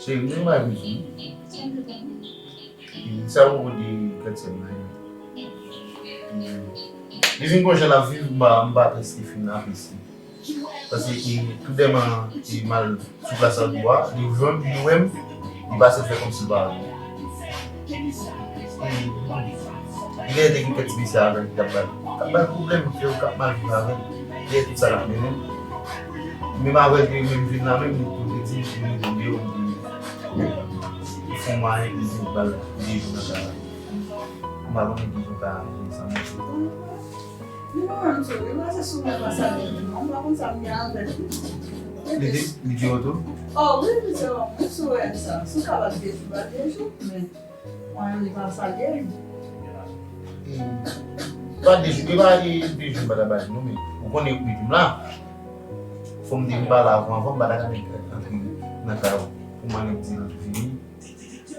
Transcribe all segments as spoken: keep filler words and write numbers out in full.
Cheri, men bagay pou di. Sa ou di kèt sèm nan. Li vin gon jan l ap viv, m pa, m pa prèske fin apresye. Paske, e, tout dèman, e, m al sou plas Abdou a, li jwenn, li wè m, li pase fè kòmsi l pa wè m. Li genlè te gen kèk ti mesye avè l ki t ap ba l, k ap ba l pwoblèm, ke yo k ap mal viv avè l. Genlè tout sa l ap mennen. Menm avè l te menm vin la menm, li tou te di m pou li vin deyò, m te fè yon mwayen pou m te ba l de jou nan kay la. M pa konnen kijan w ka jere sa, monchè. Li pa menm tou, li pa se sou mwen pa salye li non, m pa konn sa m gen avè l. Li di, li di w tou? Oh wi, li di w, mwen sou wè sa. Si w kapab de jou, ba de jou, men mwen menm li pa salye m. Hmm. Pa de jou, li pa de jou m pa ta ba li non, men ou konnen ritm la. Fò m te m pale avè w anvan, m pa ta ka antre nan kay ou. Pou mwen menm di l vini.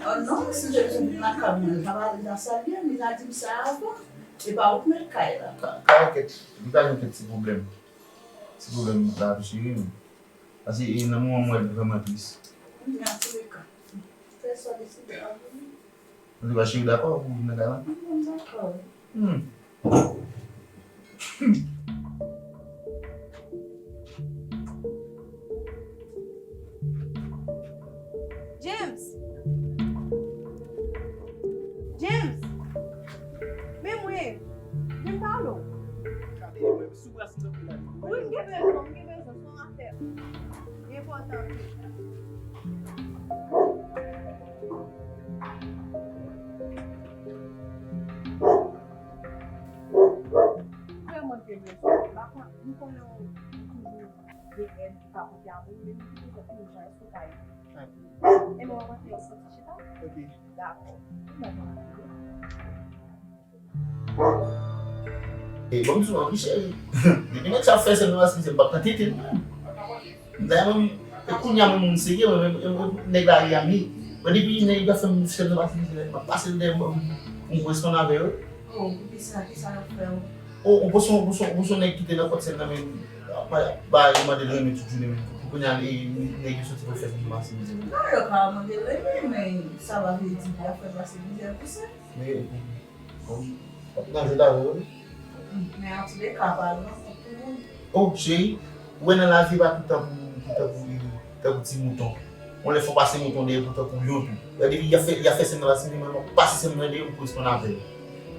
Oh non, si l te vin nan kay mwen, li ta pale, li ta salye m, li ta di m sa avan. E pa ou k mèt kay la. Ka, ka kèt, li ka gen kèk ti pwoblèm. Ti pwoblèm la tou cheri m. Paske e nan moman m wè l vrèman tris. Nan tou lè ka. Fè sa deside a vini. Antouka cheri dakò pou vin nan kay la? M dakò wi. Hmm. James! James! Men mwen, vin pale w. Wi, m gen bezwen, m gen bezwen, se yon afè enpòtan wi. Vrèman gen rezon. M pa konn, m konnen w toujou gen èd ou ka pote avè w, men m kite sa pou yon jan, èske w ka ede? Ebyen, w ap antre yon ti chita? Ok. Dakò. Ou mèt antre. E, bon, m sou anvi, cheri. Depi nèg sa fè sèl nan Las Michel, m p ap tante tete l menm. Dayè, mwen, e kounye a, mwen, moun serye, mwen, mwen, mwen, nèg lari a, men, mwen, depi nèg yo fè m sèl nan Las Michel, m ap pase l dèyè, m, m koresponn avè yo. Oh, poukisa, kisa yo fè w? Oh, ou pran sou, ou pran sou, ou pran sou nèg ki te nan kòt sèn nan, men, ba, yo mande l renmen tout jounen, men, pou kounye a, e, nèg yo soti pou fè m pase mizè. Non, yo ka mande l renmen, men sa pa vle di pou y ap fè pase mizè pou sa. Men, Bon, w ap nan jwèt avè yo wi. Men antouleka, pa lwen kont pou moun. Oh, cheri, ou wè nan lavi pa tout tan pou, pou tankou, tankou ti mouton. Yon lè fò pase mouton dèyè pou tankou lyon tou. Wè depi y ap fè, y ap fè sèn nan pase, men mwen pase sèn nan dèyè, m koresponn avè l.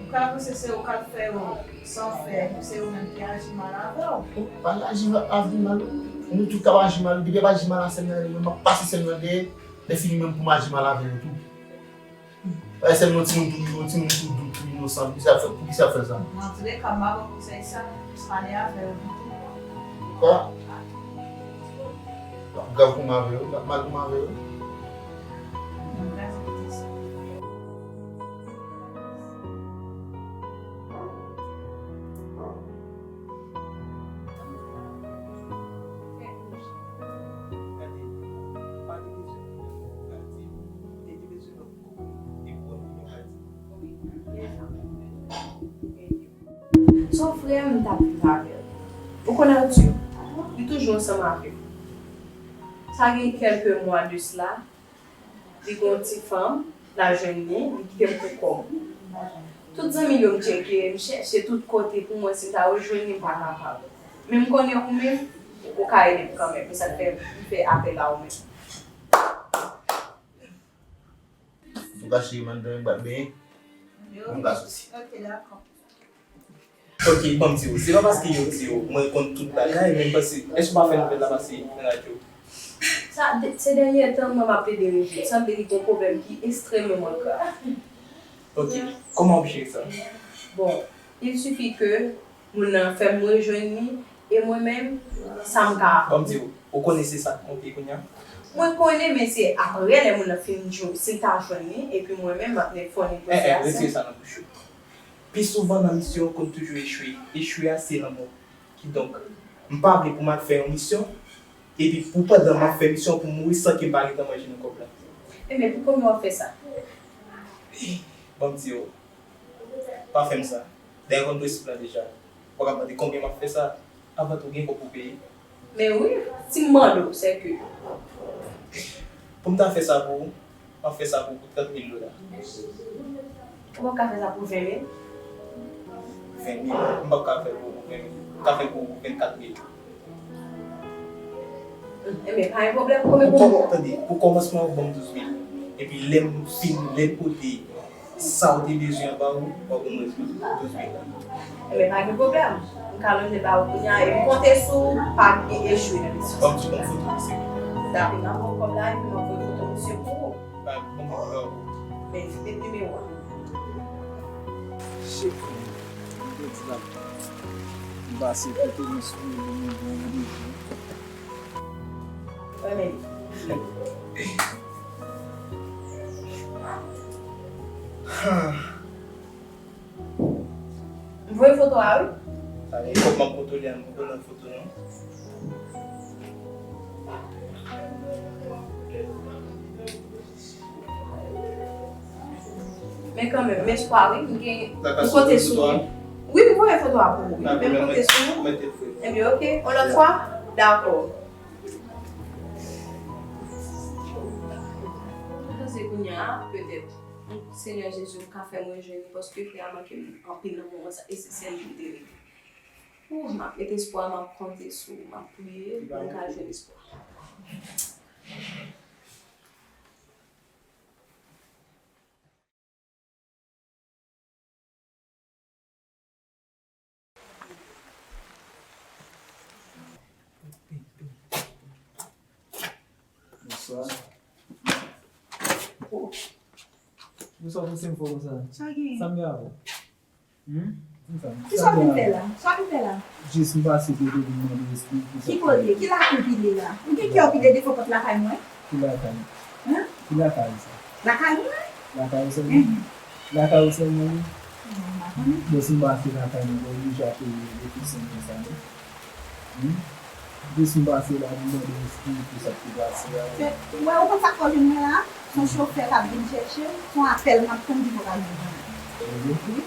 Ou ka panse se ou k ap fè yo san fè, se yo menm ki aji mal avè w. Oh, pa aji mal, aji mal, non. Nou tout k ap aji mal, depi y ap aji mal a sèn nan, mwen m ap pase sèn nan dèyè, lè fini menm pou m aji mal avè yo tou. Bay sèlman timoun tou, yon timoun tou dout, tou inosan. Poukisa ap fè, poukisa ap fè sa? Nan tou lè ka, m pa ba w konsèy sa, pale avè yo pito. Kwa? L ap grav pou m avè yo, l ap mal pou m avè yo. Mwen grav pou sa. Gade, pa gen bezwen pou gade, te gen bezwen lòt. Son frè m t ap viv avè l. Ou konnen Arthur? Li toujou ansanm avè m. Sa gen kèlke mwa de sila, li gen yon ti fanm, l al jwenn li, li kite m pou kò m. Tout zanmi l yo m tcheke, m chèche tout kote pou m wè si m ta rejwenn li, m pa kapab. Men m konnen ou menm, ou ka ede m kanmenm, e sa k fè m fè apèl a ou menm. Antouka cheri m ann dan yon bat benyen. Mwen ka soti. Ok, dakò. Ok, ban m di w, se pa paske yo di w mwen konn tout bagay, men m panse, èske w pa fè nouvèl la pase nan radyo? Sa, de- se dènye tan mwen m ap plede rejwenn, sanble li gen yon pwoblèm ki ekstrèmeman grav. Ok, kòman w ap jere sa? Bon, il suffit que moun nan fè m rejwenn li, e mwen menm, sa m ka. Ban m di w, ou konnen se sa k konte kounye a? Mwen konnen, men se aprè lè moun nan fin jwenn, si l ta jwenn li, epi mwen menm, m ap fè yon negosiyasyon. Eh, eh, retire sa nan bouch ou. Pi souvan nan misyon, ou konn toujou echwe. Echwe a, se lanmò. Kidonk, m pa vle pou m al fè yon misyon, epi pou pandan m ap fè misyon pou m mouri san ke m pa gentan manje nan kòb la. Ebyen, pou konbyen w ap fè sa? Ban m di w, pa fè m sa. Dayè, ou konn prensip la deja. Ou pa ka mande konbyen m ap fè sa, avan tou gen kòb pou peye. Men wi, si m mande w, sèke. Pou m ta fè sa pou ou, m ap fè sa pou ou pou trant mil dola. Ou p ap ka fè sa pou ven mil? Ven mil? M p ap ka fè l pou ou pou ven mil. M ka fè l pou ou pou vennkat mil. Enben, pa gen pwoblèm, konbyen pou kòm-, tande, pou kòmansman, ou ban m douz mil. Epi lè m fin, lè m pote sa w te bezwen anba ou, w ap ban m rès douz mil la. Enben, pa gen pwoblèm. M ka lonje ba ou kounye a, e m konte sou ou, pa gen echwe nan misyon sa. Ban m ti bon foto, se. Dakò, m ap pran kòb la, epi m ap voye foto misye pou ou. Ba, ban m foto la pou ou. Men, met nimewo a. Chèf, mwen te di la, m pase kote misye, li mande yon randevou. Wè, men. M voye foto a, wi. Sa vle di, fòk m ap kontwole a, m poko nan foto, non. Men kanmenm, m espwa, wi, m gen, m konte sou ou. Wi, m voye foto a pou ou, wi. Men m konte sou ou. Ebyen, oke, yon lòt fwa? Dakò. M panse kounye a, petèt, Senyè Jezi, ou ka fè mwen jwenn li, paske frè a manke m anpil nan moman sa, e se sèl li m te rele. Ou, m ap met espwa, m ap konte sou ou, m ap priye pou m ka jwenn espwa. Bonswa. Oh. Bonswa, pouse m fò konsa. Sa gen? Sa m gen avè w? Hmm? Di m sa. Kisa w vin fè la? Sa w vin fè la? Jis m pase kote pou m mande eskiz pou sa. Ki kote? Ki lakou w pile la? Ou gen kè w pile devan pòt lakay mwen? Ki lakay? Hen? Ki lakay sa? Lakay mwen. Lakay ou sèlman? Mhm. Lakay ou sèlman, wi? Non, m pa konnen. Bon, si m pase lakay mwen, mwen oblije ap peye de tou senk mil sa, non? Hmm? Jis m pase la pou m mande eskiz pou sa k te pase a. Se, ou wè, ou konn sa k fè w jwenn mwen la? Se yon chofè k ap vin chèche m, se yon apèl m ap tann ki poko rive jwenn mwen. Wi.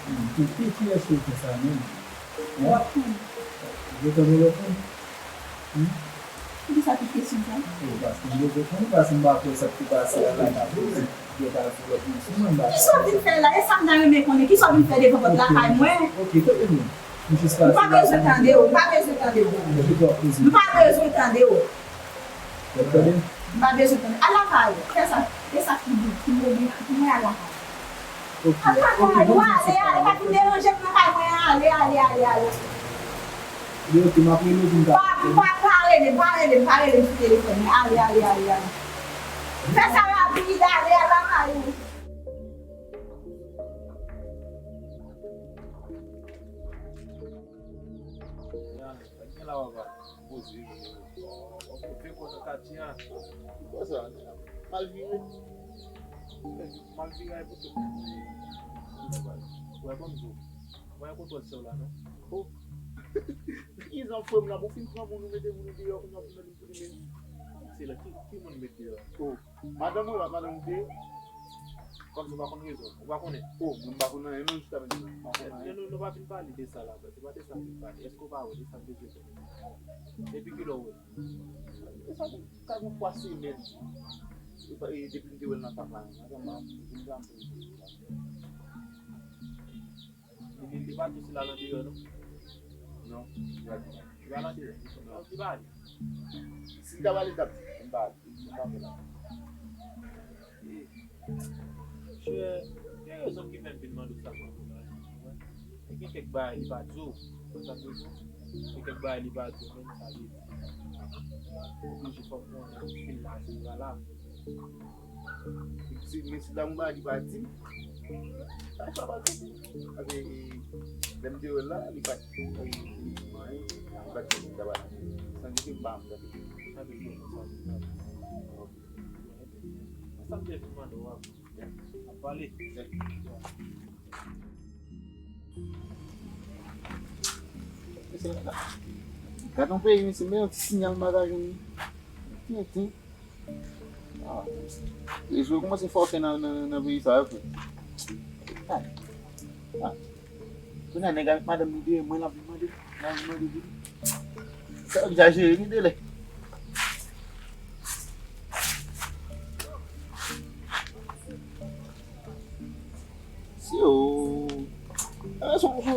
Hmm, ki, ki, kiyès ki te fè sa menm? Hein? W ap konn. Ou gentan gen lòt moun? Hmm? Poukisa tout kesyon sa? Oh, paske m bezwen konnen, paske m pa kwè sa k te pase a la ka poze. Kisa w vin fè la? E sa m ta renmen konnen. Kisa w vin fè devan pòt lakay mwen? Ok, kote nou? M jis pase la. M pa bezwen tande w. M pa bezwen tande w. M pa bezwen tande w. W ap tande? M pa bezwen tande. Al lakay ou. Fè sa. E sa ki di, ki mwen, ki mwen al lakay ou. Ok, ok, bon, bon, se pa grave. Ale, ale, ale, pa vin deranje m nan kay mwen an. Ale, ale, ale, ale. Yo, te m ap rele w pou m ta. Pa, pa, pa rele, pa rele, pa rele m sou telefòn nan. Ale, ale, ale, ale. Fè sa rapid, ale, al lakay ou. Gen la w ap poze. W ap poze kò nan katye a. Ki kò sa? Mal vire. Mal vire a, e pote. Wè, ban m di w. Wè kontwòl sè w la, non? Oh. Kizan frè m la, bon, fin pran moun, ou mete moun deyò, kounye a pou mete m pou li menm. Se la, ki, ki moun met deyò? Oh. Madanm ou la, madanm ou te? Kòmsi ou pa konn rezon, ou pa konnen? Oh, mwen m pa konn anyen, non, jiska mentnan. M pa konn anyen. Non, non, nou pa vin pale de sa la, frè. Se pa de sa n vin pale. Èske ou pa wè, de sa n bezwen konnen. Depi kilè ou wè? E sa gen, sa gen twa semèn. E pa, e depi m te wè l nan paka, madanm, m ap vin pran pou li. Li, li, li pa tou sila nan deyò, non? Non, li pa tou. Li pa nan deyò? Non, li pa ale. Si li ta pale, li t ap di, m pa ale. M pa fè la. E, chè, gen rezon ki fè m vin mande w sa, mwen. E gen kèk bagay li pa di w, sa vle di. Gen kèk bagay li pa di w, menm sa vle di. Oblije fò m konnen, fin la, se pa la. Si, men si damou pa di pa di m. Sa pa di. Paske, e, lè m te wè l la, li pa t, e, li pa t di m ta pale. San di ke m pa m tande. Sa vle di konsa, sa. Ok. Sa m te vin mande w a, ap pale. Gad yon peyi, mesye, men yon ti siyal m pa ka jwenn li. Tenten. Ah. Rezo yo kòmanse fòkè nan, nan, nan peyi sa yo, frè. Ah. Ah. Kounye a, nèg avèk madanm li dèyè mwen, l ap vin mande, l ap vin mande pou li. Sa yo egzajere, gen de lè.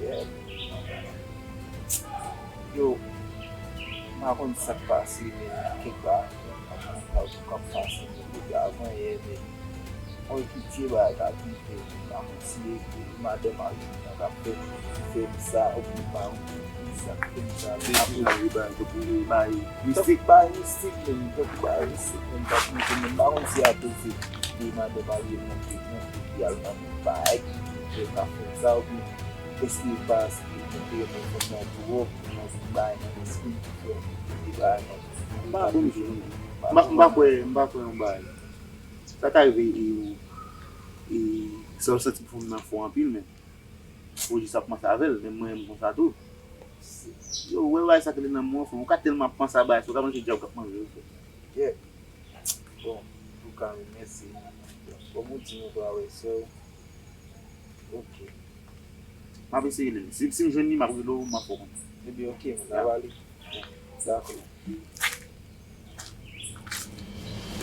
Yeah. Yo, m pa konn sa k pase, men kèk bagay k ap pase nan peyi a avan yè, men mwen pitye bagay k ap rive, m pa konn si e madanm Ariel nan k ap fè m, fè m sa, oubyen pa konn ki sa k fè m sa, men apre li bay, tankou li bay mistik, bay mistik, men tankou bay mistik, men m pa konn, men m pa konn si akoz de madanm Ariel nan ki, nan ki al nan bagay ki fè m ka fè sa, oubyen èske paske mwen te renmen fanm nan twòp, mwen te bay nan lespri ki fè m te bay nan. M pa konn, m pa, m pa kwè, m pa kwè yon bagay. Sa ka rive e, e, sa w santi pou fanm nan fò anpil, men ou jis ap panse avè l, menm mwen menm konsa tou. Yo, wè bagay sa k rele nan mwen, ou ka tèlman ap panse a bagay sa, ou ka panse dyab k ap manje w, frè. Yeah. Bon, antouka, mèsi. Kòm ou di, nou pral wè sè w. Ok. M ap eseye li. Si, si m jwenn li, m ap rele w, m ap fè w konnen. Ebyen, ok, men, n ap ale. Dakò.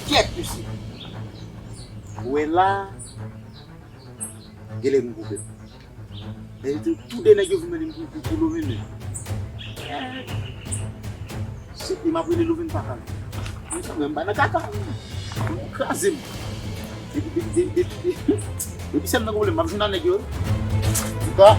Kèt, mesye. Ou wè la, genlè gen pwoblèm. Men tou, tou de nèg yo vin mande m pou, pou, pou Loven menm. Se pi m ap rele Loven pa kal. Mwen sanble m pa nan kaka. Ou kraze m. Depi, depi, depi, depi, depi sèl nan pwoblèm, m ap jwenn ak nèg yo. Antouka,